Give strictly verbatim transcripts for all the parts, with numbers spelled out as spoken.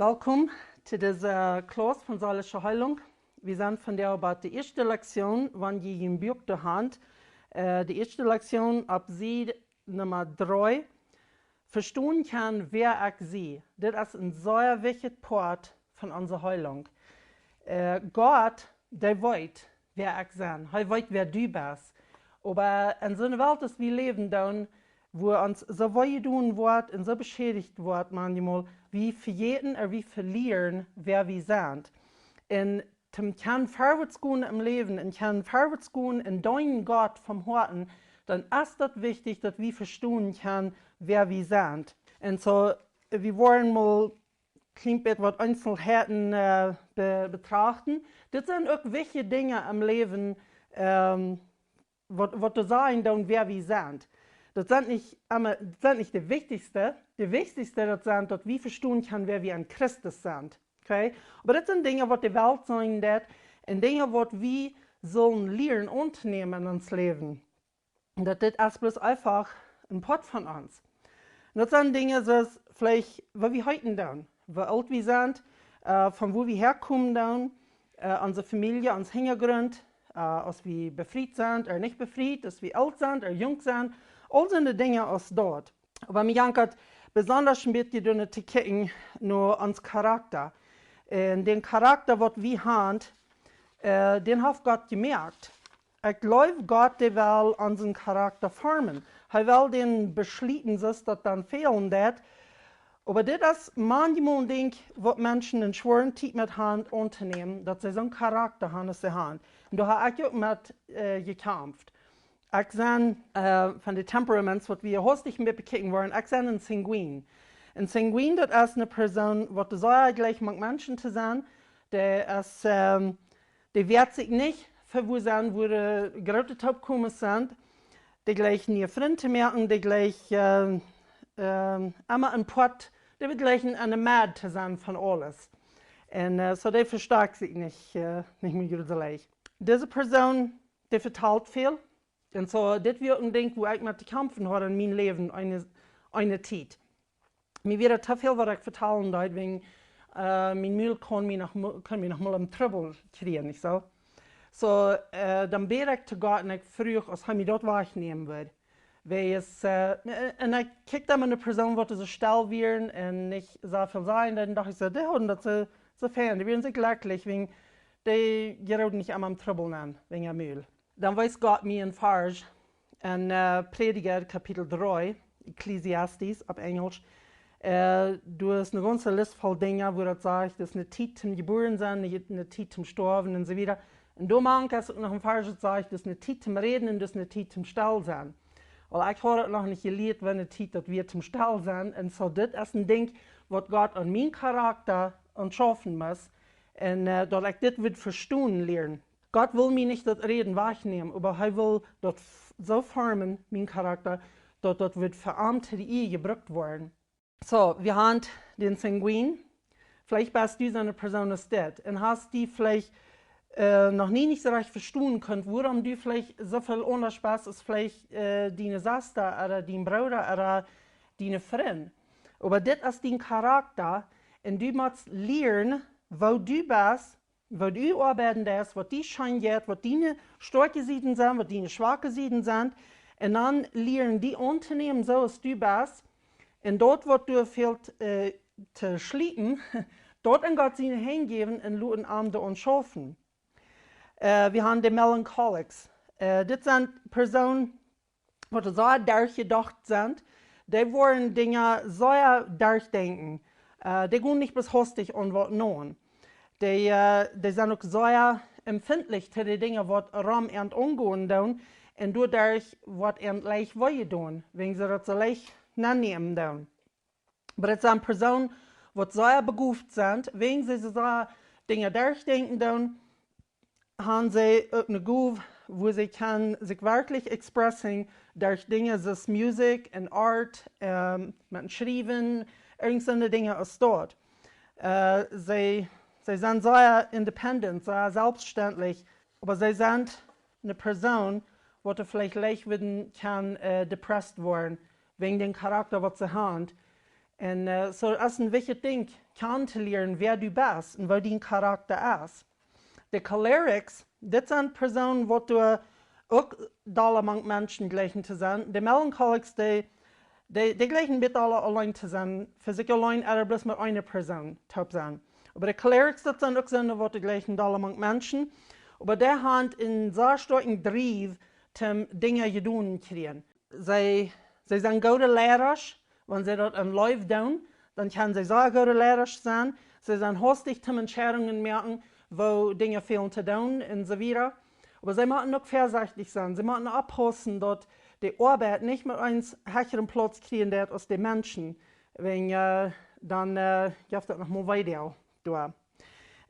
Welkom to dise Klauss von Seelische Heilung. Wie sent vondoag bie de ieeschte Lektion, wan jie jun Buak doa han. Äh, de ieeschte Lektion opp Sied Numma dree. Vestonen kjennen, wäa ekj sie. Dit es een sea wichtja Poat von onse Heilung. Äh, Gott, dee weet, wäa ekj sie. Hee weet, wäa du best. Oba en soone Welt, aus wie läwen doonen, wua ons soo wee jedonen woat un soo beschädicht woat, manchmol, wie vejäten ooda wie velieren, wäa wie sent. Un toom kjennen verwoats gonen em Läwen un kjennen verwoats gonen un deenen Gott von Hoaten, dan es daut wichtich, daut wie vestonen kjennen, wäa wie sent. Un soo, wie woaren mol kjlien bät waut Eenzelheiten, äh, be-, betrachten. Dit sent uk wichtje Dinja em Läwen, ähm, waut, waut to sajen doonen, wäa wie sent. Daut sent nich emma, daut sent nich de wichtichste. De wichtichste, daut sent, daut wie vestonen kjennen, wäa wie en Christus sent. Okay? Oba dit sent Dinja, waut de Welt seenen deit, un Dinja, waut wie sellen lieren auntonämen en ons Läwen. Daut dit es bloos eefach een Poat von ons. Un daut sent Dinja soo aus veleicht, waut wie heeten doonen, woo oolt wie sent, äh, von wua wie häakomen doonen, äh, onse Famielje, ons Hinjagrunt, äh, aus wie befriet sent ooda nich befriet, aus wie oolt sent ooda junk sent, aul soone Dinja aus daut. Oba mie jankat besonda een bät doano to kjikjen no ons Charakta. Un dän Charakta, waut wie han, äh, dän haft Gott jemoakt. Ekj jleew, Gott, dee well onsen Charakta formen. Hee well dän beschlieten, soo aus daut dan fälen deit. Oba dit es manchmol een Dinkj, waut Menschen eene schwoare Tiet met han auntonämen, daut see soon Charakta han, aus see han. Un doa hab ekj uk met, äh, jekjamft. Ekj sie, äh, von de Temperaments, waut wie hastich met bekjikjen woaren, ekj sie een Sanguin. Een Sanguin, daut es eene Persoon, waut sea jlikj mank Menschen to sennen. Dee es, ähm, dee woat sikj nich fa wua sennen, wua de groote Toopkomes sent. Dee jlikj niee Frind to moaken, dee jlikj, ähm, ähm, emma een Poat, dee woat jlikjen aun de Med to sennen von aules. Un, äh, soo dee vestakjt sikj nich, äh, nich mea jrod soo leicht. Dise Persoon, dee vetalt väl. Un soo, dit wia een Dinkj, wua ekj met to kjamfen haud en mien Läwen eene, eene Tiet. Mie wia daut too väl, waut ekj vetalen deed, wäajen, äh, mien Mul kunn mie noch mo-, kunn mie noch mol em Trubbel kjrieen, nich soo? Soo, äh, dan bäd ekj to Gott un ekj fruach, aus hee mie daut wajchnämen wudd. Wiels es, äh, un ekj kjikjt dan met eene Persoon, waut soo stell wieren un nich soo väl sajen, dan docht ekj soo, dee hauden daut soo, soo fein, dee wieren soo jlekjlich, wäajen dee jeroden nich emma em Trubbel nenn, wäajen äa Mul. Dan wiest Gott mie een Varsch en, äh, Prädja, Kapitel dree, Ecclesiastes opp Enjlisch. Äh, doa es eene gaunze List voll Dinja, wua daut sajcht, daut es eene Tiet toom jebuaren sennen, eene, eene Tiet toom stoawen un soo wieda. Un doa mank es uk noch een Varsch, daut sajcht, daut es eene Tiet toom räden un daut es eene Tiet toom stell sennen. Wiels ekj haud daut noch nich jelieet, waut eene Tiet daut wia toom stell sennen. Un soo, dit es een Dinkj, waut Gott aun mien Charakta aunschaufen mott. Un, äh, daut ekj dit wudd vestonen lieren. Gott well mie nich daut Räden wajchnämen, oba hee well daut f-, soo formen, mien Charakta, daut daut wudd fa am to de Ea jebrukt woaren. Soo, wie han dän Sanguin. Veleicht best du soone Persoon aus dit. Un hast du veleicht, äh, noch nie nich soo rajcht vestonen kunt, wuarom du veleicht soo väl aundasch best aus veleicht, äh, diene Sesta ooda dien Brooda ooda diene Frind. Oba dit es dien Charakta. Un du motst lieren, woo du best, woo du oabeiden deist, waut die scheen jeit, waut diene stoakje Sieden sent, waut diene schwake Sieden sent. Un dan lieren die auntonämen, soo aus du best. Un daut, waut doa fält, äh, to schliepen, daut en Gott siene Henj jäwen un loten am doaraun schaufen. Äh, wie han de Melancholics. Äh, dit sent Persoonen, waut sea derchjedocht sent, dee woaren Dinja sea derchdenkjen. Äh, dee gonen nich bloos hastich aun waut no. Dee, äh, dee sent uk sea empfintlich to de Dinja, waut rom an aungonen doonen. Un doaderch woat an leicht wee jedonen, wäajen see daut soo leicht nennämen doonen. Oba daut sent Persoonen, waut sea begoft sent, wäajen see soo sea Dinja derchdenkjen doonen, han see uk eene Gow, wua see kjennen sikj werkjlich expressing derch Dinja soo aus Musikj un Art, ähm, met Schriewen, irjent soone Dinja aus daut. Äh, see, see sent sea independent, sea selfstendich, oba see sent eene Persoon, waut veleicht leicht wudden kjennen, äh, depressed woaren, wäajen dän Charakta, waut see han. Un äh, so es een wichtich Dinkj, kjanen to lieren, wäa du best un woo dien Charakta es. De Cholerics, dit sent Persoonen, waut doa uk dolla mank Menschen jleichen to sennen. De Melancholics, dee, dee, dee jleichen een bät aula auleen to sennen, fa sikj auleen ooda bloos met eene Persoon toop sennen. Oba de Cholerics, daut sent uk soone, waut dee jleichen dolla mank Menschen. Oba dee han een sea stoakjen Drive, toom Dinja jedonen kjrieen. See, see sent goode Leidasch, wan see daut en Leew doonen, dan kjennen see sea goode Leidasch sennen. See sent haustich toom Entscheidungen moaken, woo Dinja fälen to doonen un soo wieda. Oba see motten uk väasechtich sennen. See motten oppaussen, daut de Oabeit nich met eenen hecheren Plauz kjrieen deit aus de Menschen. Wäajen äh, dan äh, jeft daut noch mol Weedoag doa.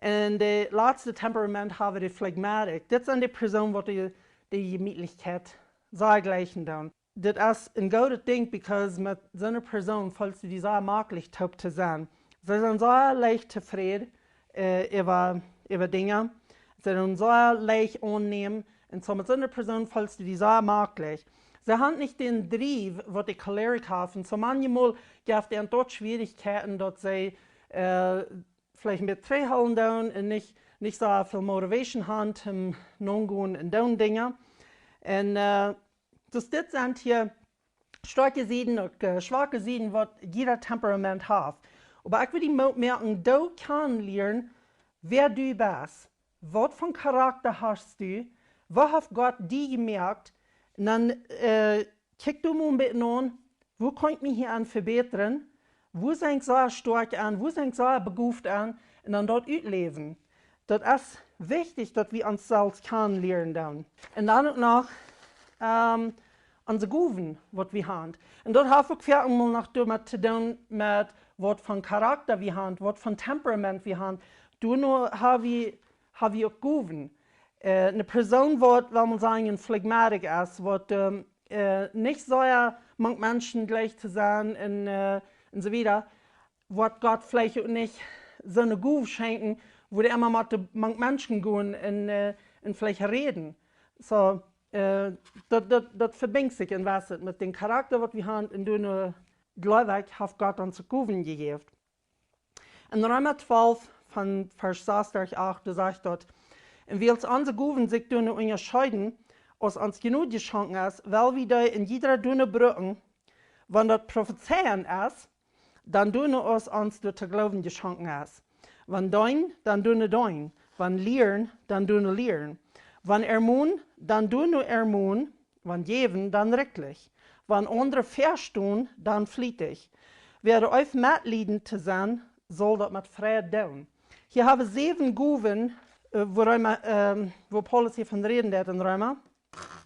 Un de latste Temperament haben wie de Phlegmatic. Dit sent de Persoonen, waut de, de Jemietlichkjeit sea jleichen doonen. Dit es een goodet Dinkj, because met soone Persoon feelst du die sea maklich toop to sennen. See sent sea leicht tofräd äh, äwa, äwa Dinja. See doonen sea leicht aunnämen. Un so met soone Persoon feelst du die sea maklich. See han nich dän Drive, waut de Choleric haft. Un so manchmol jeft et doa Schwierichkjeiten, daut see äh, veleicht een bät trigjhoolen doonen un nich, nich soo väl Motivation han, toom nogonen un doonen Dinja. Un äh, dus dit sent hia stoakje Sieden, uk äh, schwake Sieden, waut jieda Temperament haft. Oba ekj well die Moot moaken, du kaust lieren, wäa du best. Waut fa Charakta hast du? Woo haft Gott die jemoakt? Un dan äh, kjikj du mol een bät no, woo kaun ekj mie hia aun vebätren? Woo sie ekj sea stoakj aun? Woo sie ekj sea begowt aun? Un dan daut utläwen. Daut es wichtich, daut wie ons selfst kanen lieren doonen. Un dan uk noch ähm, onse Gowen, waut wie han. Un daut haft uk väl mol noch doamet to doonen, met waut fa Charakta wie han, waut fa Temperament wie han. Doano ha wie, ha wie uk Gowen. Äh, eene Persoon, waut, well wie sajen, een Phlegmatic es, waut ähm, äh, nich sea mank Menschen jleicht to sennen un, äh, un soo wieda, woat Gott veleicht uk nich soone Gow schenkjen, wua dee emma mott mank Menschen gonen un, äh, un veleicht räden. So, äh, daut, daut, daut vebinjt sikj en wesset met dän Charakta, waut wie han, un doano, äh, jleew ekj, haft Gott ons Gowen jejäft. En Reema twalf von Varsch sas derch acht, doa sajcht daut: Un wiels onse Gowen sikj doano unjascheeden, aus ons Jnod jeschonken es, well wie dee en jiedra doano brucken. Wan daut Profezeien es, dan doano aus ons doa to gloowen jeschonken es. Wan deenen, dan doano deenen. Wan lieren, dan doano lieren. Wan ermonen, dan doano ermonen. Wan jäwen, dan rikjlich. Wan aundre väastonen, dan flietich. Wäa reed es metlieden to sennen, saul daut met Freid doonen. Hia ha wie säwen Gowen, äh, wua Reema, ähm, wua Paulus hia von räden deit en Reema.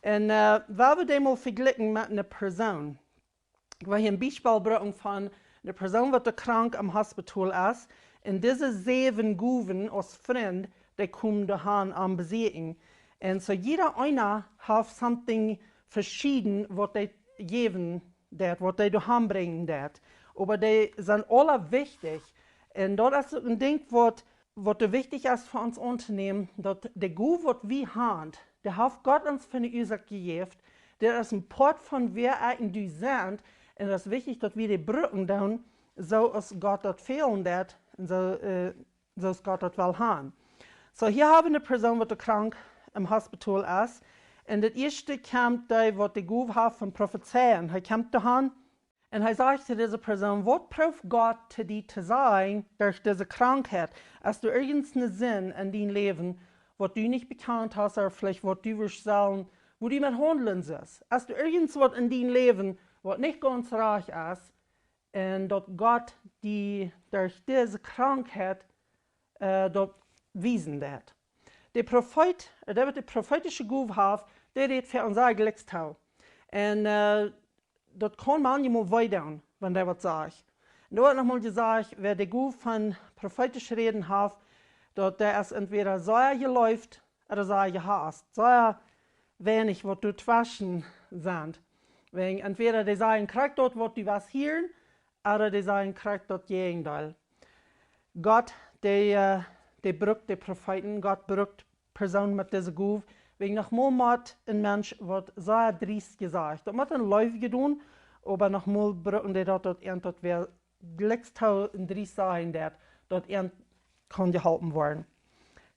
Un äh, well wie dee mol vejlikjen met eene Persoon. Ekj well hia een Biespel brucken von eene Persoon, waut doa krank em Hospital es. Un dise säwen Gowen aus Frind, dee komen doa han am besieekjen. Un so jieda eena haft something veschieden, waut dee jäwen deit, waut dee doa han brinjen deit. Oba dee sent aula wichtich. Un daut es een Dinkj, waut, waut doa wichtich es fa ons auntonämen, daut de Gow, waut wie han, dee haft Gott ons fa eene Uasoak jejäft. Daut es een Poat von wäa ekj un du sent. Un daut es wichtich, daut wie dee brucken doonen, soo aus Gott daut wellen deit un soo, äh, soo aus Gott daut well han. So, hia ha wie eene Persoon, waut doa krank em Hospital es. Un daut ieeschte kjemt dee, waut de Gow haft von Profezeien. Hee kjemt doa han un hee sajcht to dise Persoon: Waut prooft Gott to die to sajen derch dise Krankheit? Es doa irjent eene Sind en dien Läwen, waut du nich bekjant hast, ooda veleicht waut du wurscht sellen, woo du met haundlen sust? Es doa irjent waut en dien Läwen, waut nich gaunz rajcht es, un daut Gott die derch dise Krankheit äh, daut wiesen deit? De Profeet, äh, dee waut de profeetische Gow haft, dee rät fa ons eejentlich too. Un äh, daut kaun maunchmol wee doonen, wan dee waut sajcht. Un doa woat noch mol jesajcht, wäa de Gow von profeetisch räden haft, daut dee es entwäda sea jeleeft ooda sea jehaust. Sea weinich waut doa tweschen sent. Wäajen entwäda dee sajen krakjt daut, waut du west hieren, ooda dee sajen krakjt daut Jäajendeel. Gott, dee, äh, dee brukt de Profeeten, Gott brukt Persoonen met dise Gow. Wäajen noch mol mott een Mensch waut sea driest jesajcht. Daut mott en Leew jedonen, oba noch mol brucken dee daut, daut irjent wäa gliekst to en Dries sajen deit, daut eent kaun jeholpen woaren.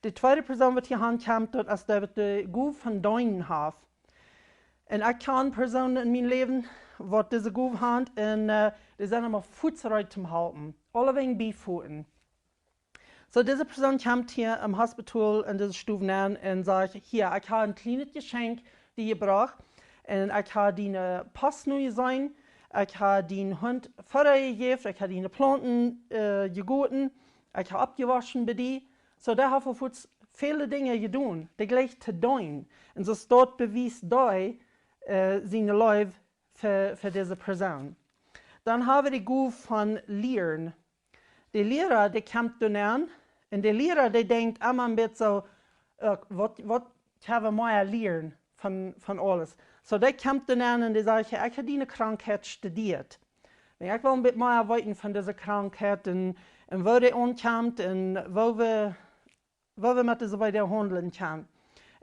De tweede Persoon, waut hia aun kjemt, daut es dee, waut de Gow von deenen haft. Un ekj kjan Persoonen en mien Läwen, waut dise Gow han, un äh, dee sent emma fuaz reed toom halpen. Aulewäajen bie Foten. So, dise Persoon kjemt hia em Hospital en dise Stow nenn un sajcht: Hia, ekj ha een kjlienet Jeschenkj die jebrocht. Un ekj ha diene Post nu jeseenen. Ekj ha dien Hunt Fodda jejäft. Ekj ha diene Plaunten äh, jegoten. Ekj ha oppjewoschen bie die. So, dee haft aul fuaz väle Dinja jedonen, dee jlikj to deenen. Un soo daut bewiest dee äh, siene Leew fa, fa dise Persoon. Dan ha wie de Gow von lieren. De Liera, dee kjemt doa nenn, un de Liera, dee denkjt emma een bät soo: äh, waut, waut kjenn wie mea lieren von, von aules? So, dee kjemt doa nenn un dee sajcht: Ekj ha diene Krankheit studieet. Wan ekj well een bät mea weeten von dise Krankheit un, un woo dee aunkjemt un woo wie, woo wie met dise wieda haundlen kjennen.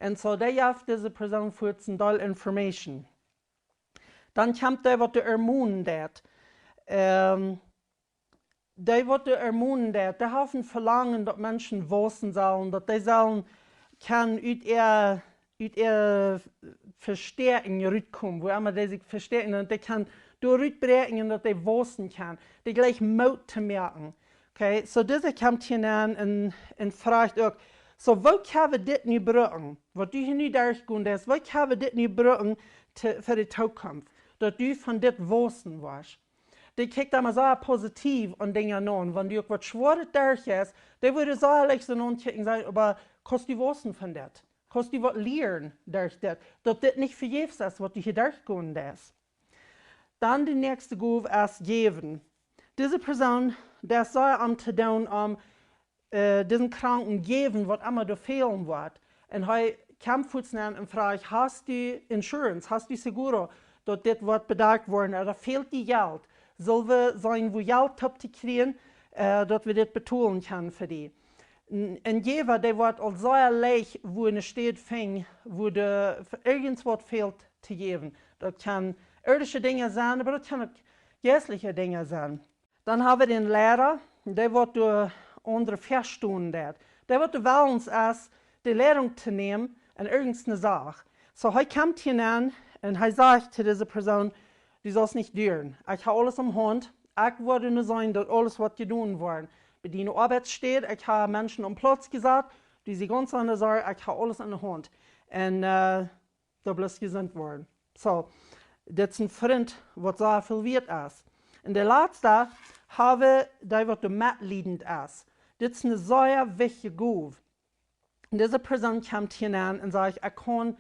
Un so, dee jeft dise Persoon fuaz een Deel Information. Dan kjemt dee, waut doa ermonen deit. Ähm, dee, waut doa ermonen deit, dee haft een Velangen, daut Menschen wausen sellen, daut dee sellen kjennen ut äa, ut äa Vestäakjen rutkomen, wua emma dee sikj vestäakjen, un dee kjennen doa rutbräakjen un daut dee wausen kjennen. Dee jlikj Moot to moaken. Okay, so dise kjemt hia nenn un, un frajcht uk: So, woo kjenn wie dit nu brucken? Waut du hia nu derchjegonen best, woo kjenn wie dit nu brucken to, fa de Tookunft? Daut du von dit wausen woascht. Dee kjikjt emma sea positiv aun Dinja aun. Wan du uk waut Schwoaret derchjeist, dee wudden sea leicht soo aunkjikjen un sajen: Oba kaust du wausen von dit? Kaust du waut lieren derch dit? Daut dit nich vejäfs es, waut du hia derchjegonen best. Dan de näakjste Gow es jäwen. Dise Persoon, dee es sea aun to doonen om äh, disen Kranken jäwen, waut emma doa fälen woat. Un hee kjemt fuaz nenn un frajcht: Hast du Insurance? Hast du Seguro, daut dit woat bedakjt woaren? Ooda fält die Jelt? Sell wie seenen, woo Jelt toop to kjrieen, äh, daut wie dit betolen kjennen fa die? Een, een Jäwa, dee woat aul sea leicht wua eene Städ finjen, wua doa irjent waut fält to jäwen. Daut kjennen irdische Dinja sennen, oba daut kjennen uk jeistelje Dinja sennen. Dan ha wie dän Liera, dee waut doa aundre väastonen deit. Dee waut doa wellens es, de Leidunk to nämen en irjent eene Sach. So, hee kjemt hia nenn un hee sajcht to dise Persoon: Du saust nich duaren. Ekj ha aules aun de Haunt. Ekj woa nu seenen, daut aules woat jedonen woaren. Bie diene Oabeitsstäd, ekj ha Menschen aum Plauz jesat, dee sent gaunz aun de Sach, ekj ha aules aun de Haunt. Un äh, doa bloos jesunt woaren. So, dit es een Frint, waut sea väl wieet es. Un de latste ha wie dee, waut doa metliedent es. Dit es eene sea wichtje Gow. Un dise Persoon kjemt hia nenn un sajcht: Ekj kaun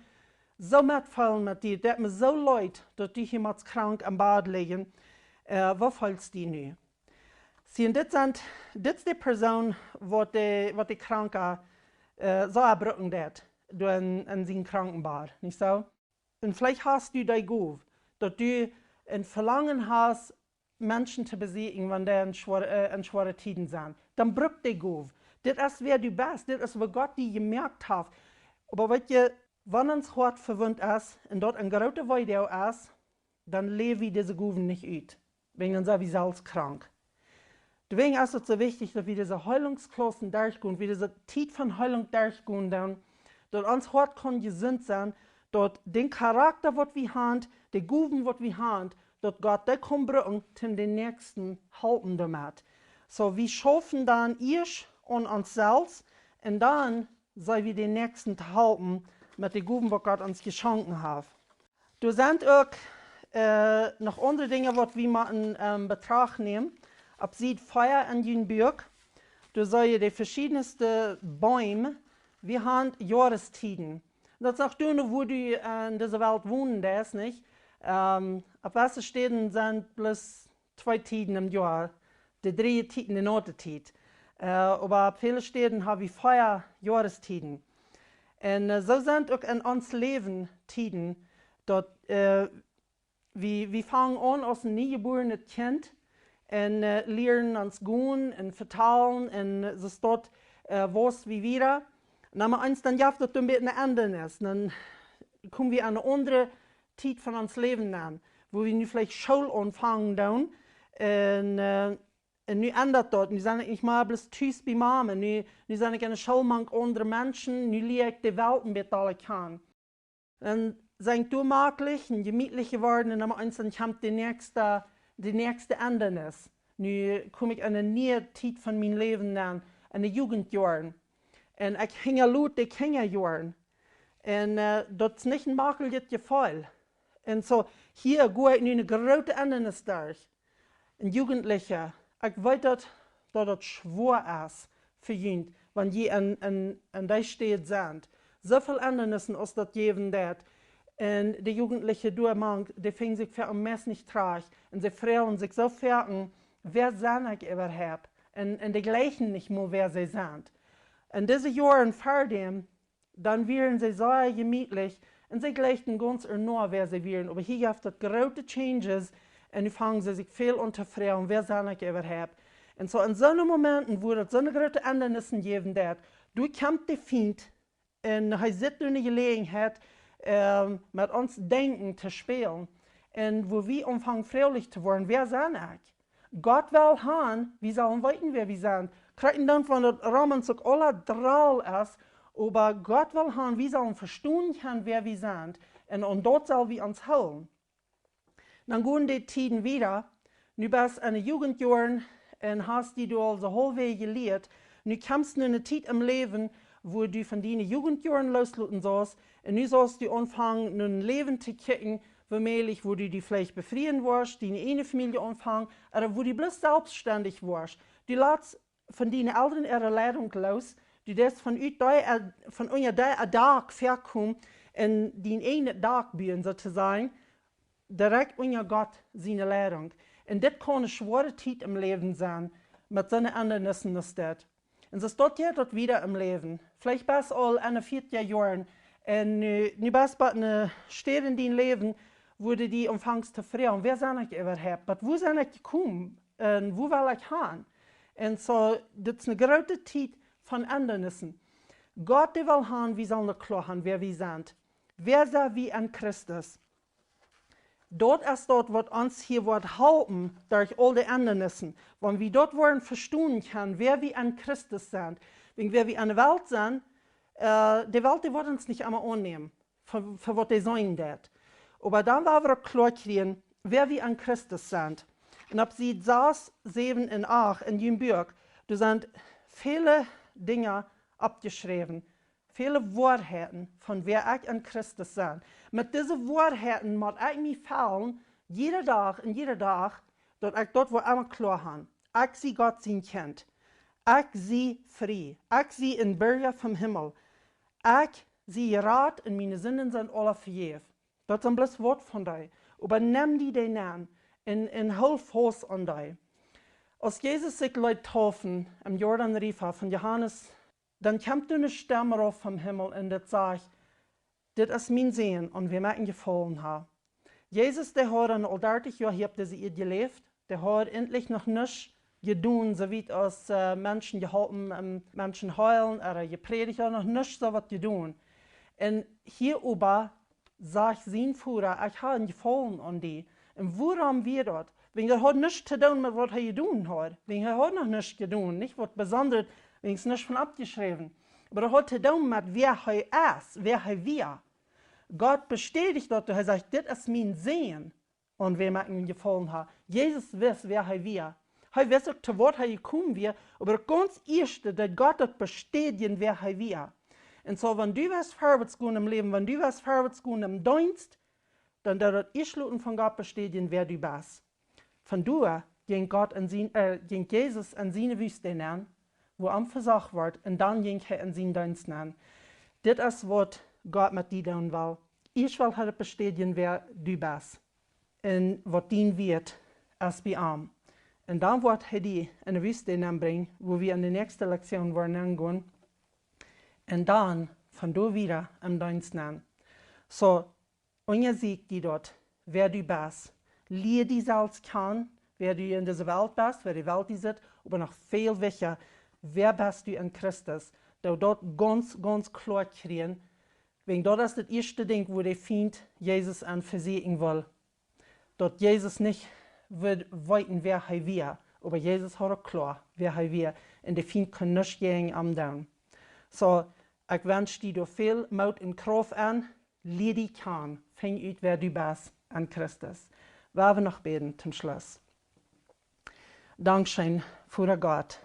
soo metfeelen met die, daut deit mie soo leet, daut du hia motst krank em Bad lijen. Äh, woo feelst du nu? See, un dit sent, dit es de Persoon, waut de, waut de Kranka äh, soo brucken deit, doa en, en sien Krankenbad, nich soo? Un veleicht hast du dee Gow, daut du een Velangen hast, Menschen to besieekjen, wan dee en schwoare, äh, en schwoare Tieden sent. Dan bruck dee Gow. Dit es, wäa du best. Dit es, waut Gott die jemoakt haft. Oba weetst du, wan ons Hoat vewundt es un daut een groota Weedoag es, dan läw wie dise Gowen nich ut. Wäajen dan sent wie selfst krank. Doawäajen es et soo wichtich, daut wie dise Heilungsklassen derchgonen, wie dise Tiet von Heilunk derchgonen, dan, daut ons Hoat kaun jesunt sennen, daut dän Charakta, waut wie han, de Gowen, waut wie han, daut Gott dee kaun brucken, toom dän Näakjsten halpen doamet. So, wie schaufen dan ieescht aun ons selfst un dan sent wie dän Näakjsten to halpen met de Gowen, waut Gott ons jeschonken haft. Doa sent uk äh, noch aundre Dinja, waut wie motten en Betracht nämen. Opp Sied vea en jun Buak, doa seenen de veschiednste Beem. Wie han Joarestieden. Daut sajcht doa, wua du en dise Welt wonen deist, nich? Ähm, opp jewesse Städen sent bloos twee Tieden em Joa, de dree Tieden de Noatetiet. Äh, oba opp väle Städen ha wie vea Joarestieden. Un äh, soo sent uk en ons Läwen Tieden, daut äh, wie, wie fangen aun aus een niejebuarenet Kjint un äh, lieren ons gonen un vetalen un soo daut äh, wauss wie wieda. Un dan mau eens, dan jeft daut een bät een Endnis. Dan komen wie aun eene aundre Tiet von ons Läwen aun, wua wie nu veleicht School aunfangen doonen. Un äh, Un nu endat daut. Nu sie ekj nich mea bloos tus bie Mame. Nu, nu sie ekj enne School mank aundre Menschen. Nu lia ekj de Welt een bät aula kjanen. Un sie ekj doa maklich un jemietlich jeworden un dan eens dan kjemt de näakjste, de näakjste Endanis. Nu kom ekj enne niee Tiet von mien Läwen aun, enne Jugendjoaren. Un ekj hinjalot de Kjinjajoaren. Un, äh, daut es nich een maklichet Jefeel. Un soo, hia go ekj nu eene groote Endanis derch. Un Jugendliche, ekj weet daut, daut daut schwoa es fa junt, wan jie aun, aun, aun dee Städ sent. Soo väl Endanissen aus daut jäwen deit. Un de Jugendliche doa mank, dee finjen sikj foaken meist nich trajcht. Un see froagen sikj soo foaken, wäa sie ekj äwahaupt? Un, un dee jleichen nich mol, wäa see sent. Un dise Joaren ver däm, dan wieren see sea jemietlich un see jleichten gaunz ea no, wäa see wieren. Oba hia jeft daut groote Changes un nu fangen see sikj väl aun to froagen, wäa sie ekj äwahaupt? Un soo en soone Momenten, wua daut soone groote Endanissen jäwen deit, doa kjemt de Fient un hee sitt doa eene Jeläajenheit, ähm, met ons Denkjen to spälen. Un wua wie aunfangen froalich to woaren, wäa sie ekj? Gott well han, wie sellen weeten, wäa wie sent. Krakjt dan, wan daut Romans uk aula droll es, oba Gott well han, wie sellen vestonen kjennen, wäa wie sent. Un aun daut sell wie ons hoolen. Dan gonen de Tieden wieda. Nu best enne Jugendjoaren un hast die du aul soo haulfwäajes jelieet. Nu kjemst nu eene Tiet em Läwen, wua du von diene Jugendjoaren loosloten saust. Un nu saust du aunfangen, nu een Läwen to kjikjen, wua mäajlich, wua du die veleicht befrieen woascht, diene eejne Famielje aunfangen, ooda wua du bloos selfststendich woascht. Du latst von diene Elren äare Leidunk loos, du deist von ut dee, äh, von unja dee Dak väakomen un dien eejnet Dak buen, soo to sajen, direkt unja Gott siene Leidunk. Un dit kaun eene schwoare Tiet em Läwen sennen, met soone Endanissen aus dit. Un soo es daut je daut wieda em Läwen. Veleicht best aul enne vieetich Joaren un nu, nu best bie eene Städ en dien Läwen, wua du die aunfangst to froagen, wäa sie ekj äwahaupt? Waut, wua sie ekj jekomen? Un wua well ekj han? Un soo, dit es eene groote Tiet von Endanissen. Gott, dee well han, wie sellen daut kloa han, wäa wie sent. Wäa sent wie en Christus? Daut es daut, waut ons hia woat halpen derch aul de Endanissen. Wan wie daut woaren vestonen kjennen, wäa wie en Christus sent. Wäajen wäa wie en de Welt sent, äh, de Welt, dee woat ons nich emma aunnämen, fa, fa waut dee seenen deit. Oba dan woa wie uk kloa kjrieen, wäa wie en Christus sent. Un opp Sied sas, säwen un acht en jun Buak, doa sent väle Dinja oppjeschräwen. Väle Woarheiten von wäa ekj en Christus sie. Met dise Woarheiten mott ekj mie fellen, jieda Dach un jieda Dach, daut ekj daut woa emma kloa han. Ekj sie Gott sien Kjint. Ekj sie frie. Ekj sie een Birja vom Himmel. Ekj sie jerat un miene Sinden sent aula vejäft. Daut sent bloos waut von dee. Oba nem die dee nenn un, un hool faust aun dee. Aus Jesus sikj leet deepen em Jordan River von Johanes, dan kjemt doa eene Stemm rauf vom Himmel un daut sajcht: "Dit es mien Sän, aun wäm ekj Jefaulen ha." Jesus, dee haud aul dartich Joa hia opp dise Ieed jeläft. Dee haud ieejentlich noch nuscht jedonen, soo wiet aus, äh, Menschen jeholpen, ähm, Menschen heelen, ooda jeprädicht, noch nuscht soo waut jedonen. Un hia oba sajcht sien Voda: "Ekj ha een Jefaulen aun die." Un wuarom wia daut? Wäajen daut haud nuscht to doonen met waut hee jedonen haud. Wäajen hee haud noch nuscht jedonen, nich waut Besondret, wäajen nuscht von oppjeschräwen. Oba daut haud to doonen met wäa hee es, wäa hee wia. Gott bestädicht daut, hee sajcht: "Dit es mien Sän, aun wäm ekj Jefaulen ha." Jesus wist, wäa hee wia. Hee wist uk, to waut hee jekomen wia, oba daut gaunz ieeschte, daut Gott daut bestädijen, wäa hee wia. Un soo, wan du west verwoats gonen em Läwen, wan du west verwoats gonen em Deenst, dan deed daut ieescht loten von Gott bestädijen, wäa du best. Von doa jinkj Gott en sien, äh, jinkj Jesus en siene Wüste nenn, wua hee vesocht wort, un dan jinkj hee en sienen Deenst nenn. Dit es waut Gott met die doonen well. Ieescht well hee daut bestädijen, wäa du best. Un waut dien Wieet es bie am. Un dan woat hee die en de Wüste nenn brinjen, wua wie en de näakjste Lektion woaren aungonen. Un dan von doa wieda em Deenst nenn. Soo, unjasieekj die daut, wäa du best. Lia die selfst kjanen, wäa du en dise Welt best, wäa de Welt die sitt, oba noch väl wichtja, wäa best du en Christus? Doo daut gaunz, gaunz kloa kjrieen, wäajen daut es daut ieeschte Dinkj, wua de Fient Jesus aun vesieekjen well. Daut Jesus nich wudd weeten, wäa hee wia, Oba Jesus haud uk kloa wäa hee wia, un de Fient kunn nuscht jäajen am doonen. Soo, ekj wensch die doa väl Moot un Krauft aun. Lia die kjanen, finj ut wäa du best en Christus. Well wie noch bäden toom Schluss. Dankscheen, Voda Gott,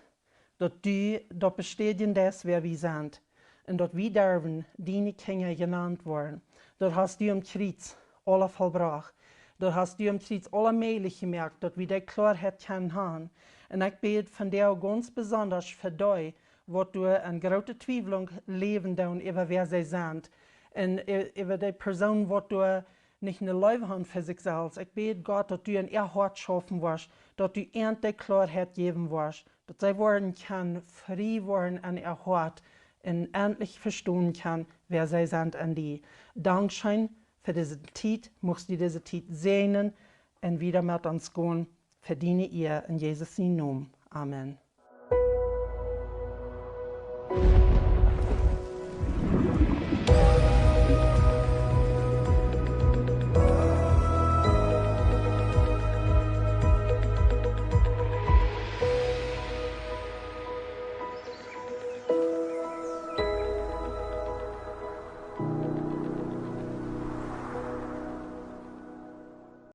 daut du daut bestädjen deist wäa wie sent, un daut wie derwen diene Kjinja jenant woaren. Daut hast du aum Kjriez aula vollbrocht. Daut hast du aum Kjriez aula mäajlich jemoakt, daut wie dee Kloaheit kjennen han. Un ekj bäd vondoag gaunz besondasch fa dee, waut doa en groote Twiewlunk läwen doonen äwa wäa see sent, un äwa de Persoonen, waut doa nich ne Leew han fa sikj selfst. Ekj bäd, Gott, daut du en äa Hoat schaufen woascht, daut du an dee Kloaheit jäwen woascht, daut see woaren kjennen frie woaren en äa Hoat un entlich vestonen kjennen wäa see sent en die. Dankscheen fa dise Tiet. Muchst du dise Tiet säajnen un wieda met ons gonen fa diene Iea. En Jesus sien Nomen, amen.